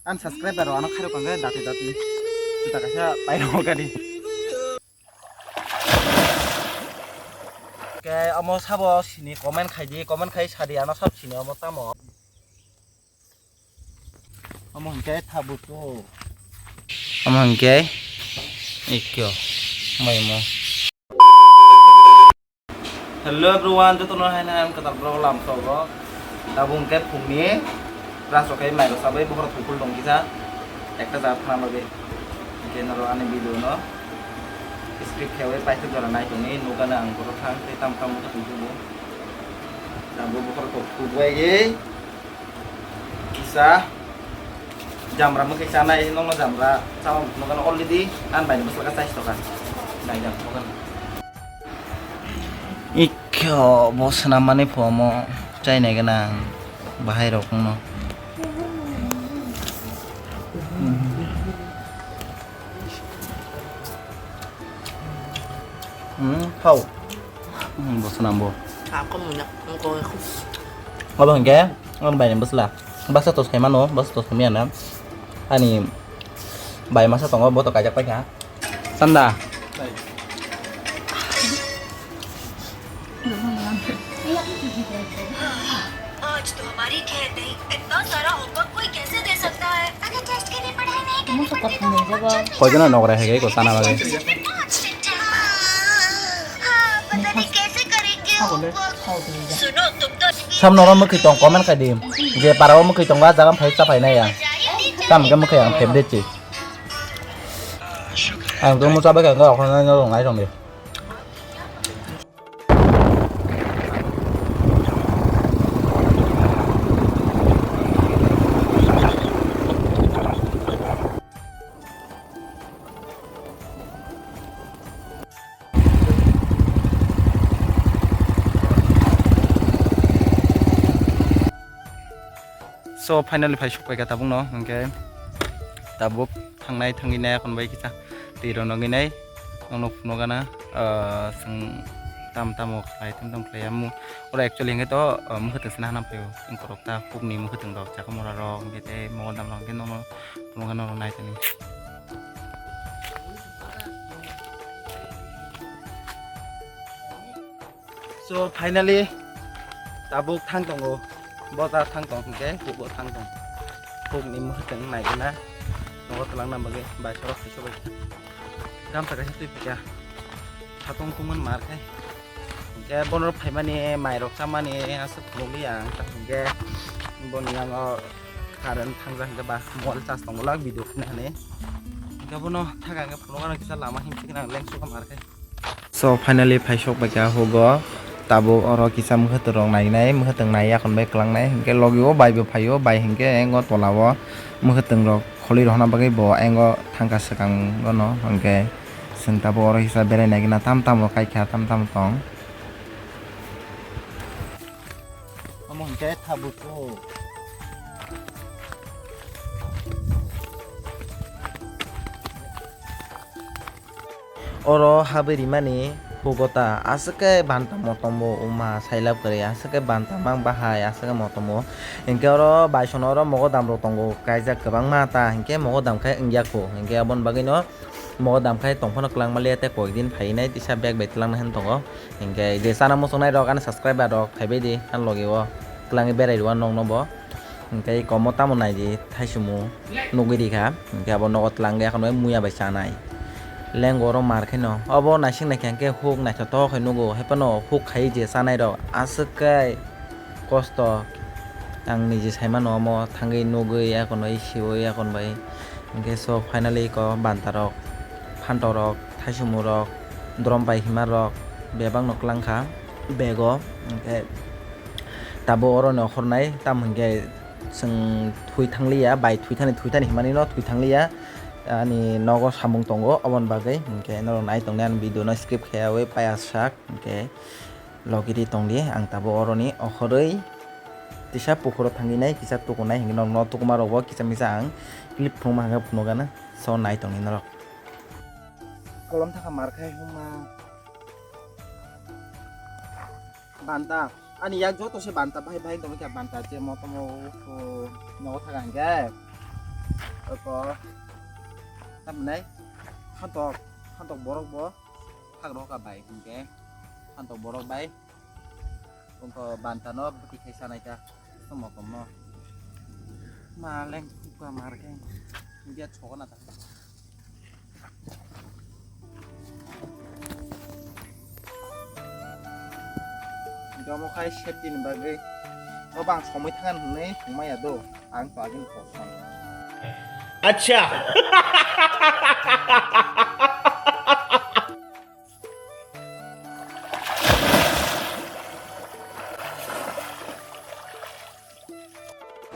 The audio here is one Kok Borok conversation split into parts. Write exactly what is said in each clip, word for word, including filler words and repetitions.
Ani subscriber rok ano khairok kangkhe dati dati. Juta kaisa pairok gani. Ke amo sabo sini comment khai di, comment khai sa di ano sab sini amo tamo. Amo hwnkhe thabutu. Amo hwnkhe ikyo maimo. Hello everyone, jotono haino ang kwtal vlog lam sogo. Tabuk hwnkhe phungni brush rok khai mai rok sabai bokhorok thukul tong kisa ekta jaga thana bagwi. Hwnkhe norok ani video no skip khaiwi paithak jora nai tongni nukgana ang borok thang tei tam tam wngkha tongthogo. Tabuk bokhorok thuk thuk bai kisa jamra mwkhwi chanai nokno jamra chama nokno already an bai bwswk chais toka naijak nokno. Ikho bo swnam mani phuamo chainai gana ang bahai rok no. Hmm, hau. Hmm, bo swnam bo. Ako muna, ako ako. Abo hwnkhe, ang bai ni bwsla. Basa tos khai mano, basa tos khai miyana. Ani bai masa tongo, bo to kaijak paikha. Sanda. आज तो हमारी खैर नहीं, इतना सारा होमवर्क कोई कैसे दे सकता है? अगर टेस्ट के लिए पढ़ाई नहीं करनी पड़ती तो होमवर्क जब Koijon nogra hege ko sana bagwi. हाँ, पता नहीं कैसे करेंगे होमवर्क। सुनो, तुम तो Sam noro mwkhwi tong comment khai di. Je para o mwkhwi tongo a jaga phai cha phai nai ya. Tam ke mwkhwi ang favorite chi. Ang to mucha bai kha okhornai no rong nai rong di. So finally phai suk paikha tabuk no, hwnkhe tabuk thangnai thangwi nai akhon bai kisa twi rw nangwi nai. Nokno phunukgana, ah, chwng tam tamo khlai, tam tamo khlai, amo oro actually hwnkhe to, ah, mwkhwtwng se nahana phaio, wngkorok ta hukni mwkhwtwng rok, chakhwmora rok, hwnkhe tei mogodam rok, hwnkhe nokno phunukgana oro nai tongwi. So finally tabuk thang tongo, bo ta thang tong hwnkhe hukbo thang tong, hukni mwkhwtwng naigwna nogo twlangna bagwi bai sorok saichok bai. Gamsa kaisa twi phaikha. Satung tungmani mar khe. Hwnkhe bono phaimani mairok chamani aswk phunukliya ang, ta hwnkhe boni yango current thangjak hwnkhe ba mobile charge tongbolak video khaina hinwi. Hwnkhe bono thaka hwnkhe phunukgana kisa lama himsik gwnang lengsukha mar khe. So finally phaisok baikha hugo. Tabuk oro kisa mwkhwtwng rok nainai, mwkhwtwng nai yakon bai kwlangnai, hwnkhe logi o bai bo phaio, bai hwnkhe engo tola o mwkhwtwng rok kholi rohorna bagwi bo engo thangkha swkang bono, hwnkhe chwng tabuk oro kisa berai naigwna tam tamo kaikha, tam tamo tong. Omo hwnkhe thabutu. Oro habwi rimani hugo ta aswk khe banta motom bo wngma sailab kwrwi, aswk khe banta mang bahai, aswk khe motom bo. Hinkhe oro baisono oro mogodam rok tongo kaijak kwbangma ta, hinkhe mogodam khe wngya kho, hinkhe aboni bagwino mogodam khe tongphano kwlangma liya tei koikdin phainai tisa bag bai twlangna hinwi tongo. Hinkhe je chana muchungnai rok ani subscriber rok phaibai di ani logi o twlangwi berai rw nokno bo. Hinkhe komo tamo nai di thaichwmu nugwi rikha, hinkhe abo nogo twlangwi akhano muya bai chanai. Lengoro mar khe no obo naising naikha hinkhe huk naithothok khe nugo, haiphano huk khai je chanai rok aswk khe kosto. Ang niji saimano omo thangwi nugwi akhano siwi akhon bai. Hinkhe so finally ko banta rok, phantok rok, thaichwmu rok, drom bai hima rok bebak no kwlangkha bego. Hinkhe tabuk oro ni okhornai tamo hinkhe chwng thwi thangliya, bai thwi thani, thwi thani himani no thwi thangliya. Ani nogo samung tongo, oboni bagwi hinkhe norok nai tongdi ani video no skip khaiyawi paiya sak hinkhe. Logiri tongdi, ang tabuk oroni okhorwi tisa pukhuro thangwi nai, kisa tukunai, hinkhe norokno tukuma rokbo kisa misa ang clip phunukma hwnkhai phunukgana, so nai tongdi norok. Kolom thaka mar khai hwnma. Banta, ani yak joto se banta, bahai bahai tongwi kha banta, je motomo, o, nogo thaka hinkhe. Oko tamnai hantok, hantok borok bo hak roka bai hinkhe hantok borok bai wngkha bantano bwtwi khai sanai ta tongmo tongmo maleng kukha markhe biya chokna ta. Domo khai safety ni bagwi. Bo bang somoi thangan hwnwi thwngmaya do. Ang to agini kok song. Acha.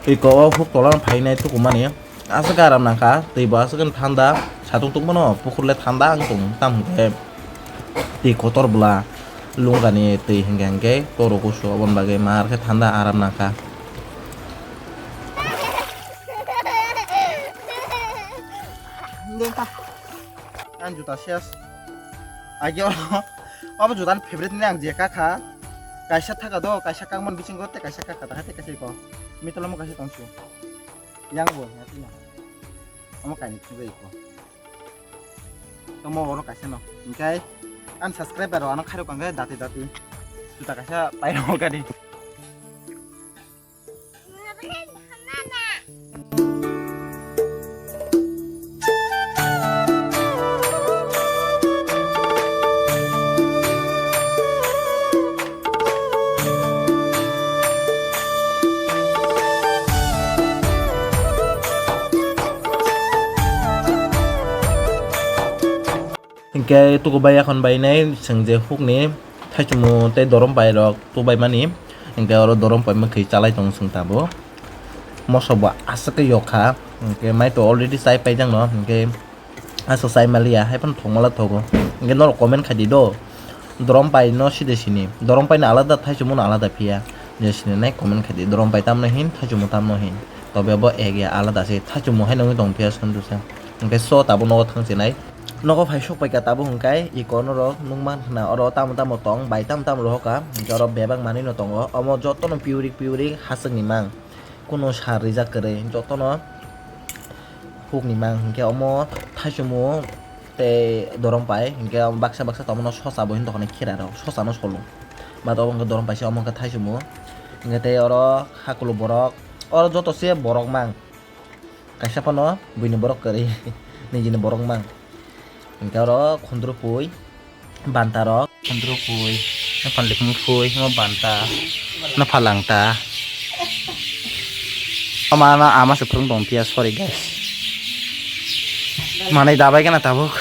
Twi kok o huk tola phainai tukumani aswk aram nangkha, twi bo aswk thanda, satung tungmano pukhur le thanda wng tong tam hwnkhe twi kotor bwla lungani twi hwnkhe hwnkhe toro kusu oboni bagwi mar khe thanda aram nangkha. Ang juta ses. Agi oro, abo juta ni favorite ni ang je kakha. Kaisa thaka do, kaisa kakmani bisingo tei kaisa kakha, tei kaisa iko. Mitolo mo kaisa tongsu. Yang bo, ya tino. Omo kaini thujai iko. Tomo oro kaisa no. Hingkai, ang subscriber rok ano khairok kangkhe dati dati. Juta kaisa pairok gani. Hingke tuku bai yakhon bai nai chwng je hukni thaichumu tei dorom bai rok tubaimani, hingke oro dorom bai mwkhwi chalai tongo chwng tabuk. Moso bo aswk khe yokha, hingke mai to already chai paijak no, hingke aswk chai maliya, haiphano thokmala thogo. Hingke norok comment khai di do, dorom bai no side sini, dorom bai no alada thaichumu no alada phiya, je sini nai comment khai di, dorom bai tamno hin, thaichumu tamno hin, tobe bo ek ya alada se, thaichumu hai nungwi tong phiya sunduk se. Hingke so tabuk nogo thang chinai. Nogo phai sok paikha tabuk hwnkhe iko norok nukman khna oro tamo tamo tong bai tamo tamo rohoka hwnkhe oro bebak manwino tongo omo jotono piurik piurik haswkni mang kunu sar rijak kwrwi jotono hukni mang hwnkhe omo thaichumu tei dorom pai hwnkhe baksa baksa tongmano sosa bo hwn tongkha khera rok sosano solo bato omo hwnkhe dorom paisa omo hwnkhe thaichumu hwnkhe tei oro hakulo borok oro joto se borok mang. Kaisa phano buini borok kwrwi nijini borok mang. Hwnkhe oro khundru pui banta rok. Khundru pui, nopha likmu pui, omo banta, nopha langta. Omo ano ama se phwrwng tong phiya, sorry guys. Manwi dabai gana tabuk.